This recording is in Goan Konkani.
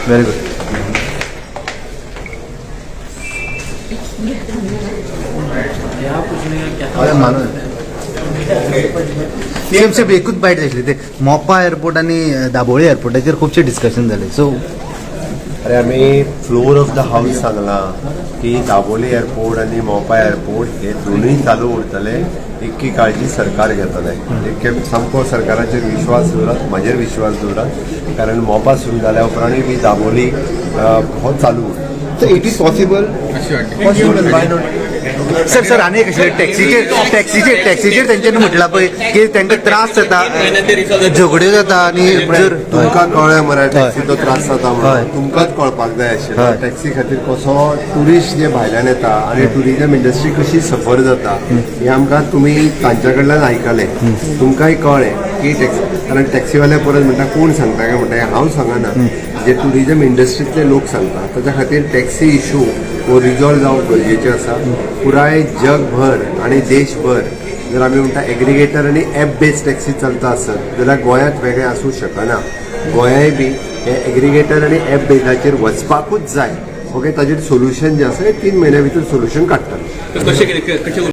Very good. CM साहेब, एकूच बायट जाय आसली. ते मोपा एअरपोर्ट आनी दाबोळी एअरपोर्टाचेर खुबशे डिस्कशन जाले, सो अरे, आमी फ्लोर ऑफ the house सांगला की दाबोली एअरपोर्ट आनी मोपा एअरपोर्ट हे दोनूय चालू उरतले, इतकी काळजी सरकार घेतले. एक सामको सरकाराचेर विश्वास दवरात, म्हाजेर विश्वास दवरात, कारण मोपा सुरू जाल्या उपरांतूय बी दाबोली हो चालू उरता. It is possible. Possible, why not? Sir, sir, आनी एक आशिल्लें, टॅक्सीचेर तेंच्यांनी म्हटलां पळय की तांकां त्रास जाता, झगड्यो जाता आनी जर तुमकां कळ्ळें मरे टॅक्सीचो त्रास जाता म्हणून. तुमकांच कळपाक जाय आशिल्लें टॅक्सी खातीर कसो ट्युरिस्ट जे भायल्यान येता आनी ट्युरिजम इंडस्ट्री कशी सफर जाता हें आमकां तुमी तांच्या कडल्यान आयकलें. तुमकांय कळ्ळें की टॅक्सी, कारण टॅक्सीवाले परत म्हणटा, कोण सांगता काय म्हणटा. हांव सांगना, जे ट्युरिजम इंडस्ट्रींतले लोक सांगता. ताच्या खातीर टॅक्सी इशू हो रिजॉल्व जावप गरजेचें आसा. पुराय जगभर आनी देशभर जर आमी म्हणटा एग्रिगेटर आनी एप बेस्ड टॅक्सी चलता आसत जाल्यार गोंयांत वेगळें आसूं शकना. गोंयांय बी हे एग्रिगेटर आनी एप बेजाचेर वचपाकूच जाय. ओके, ताजेर सोल्युशन जें आसा, 3 म्हयन्या भितर सोल्युशन काडटले. कशें कितें, कशें?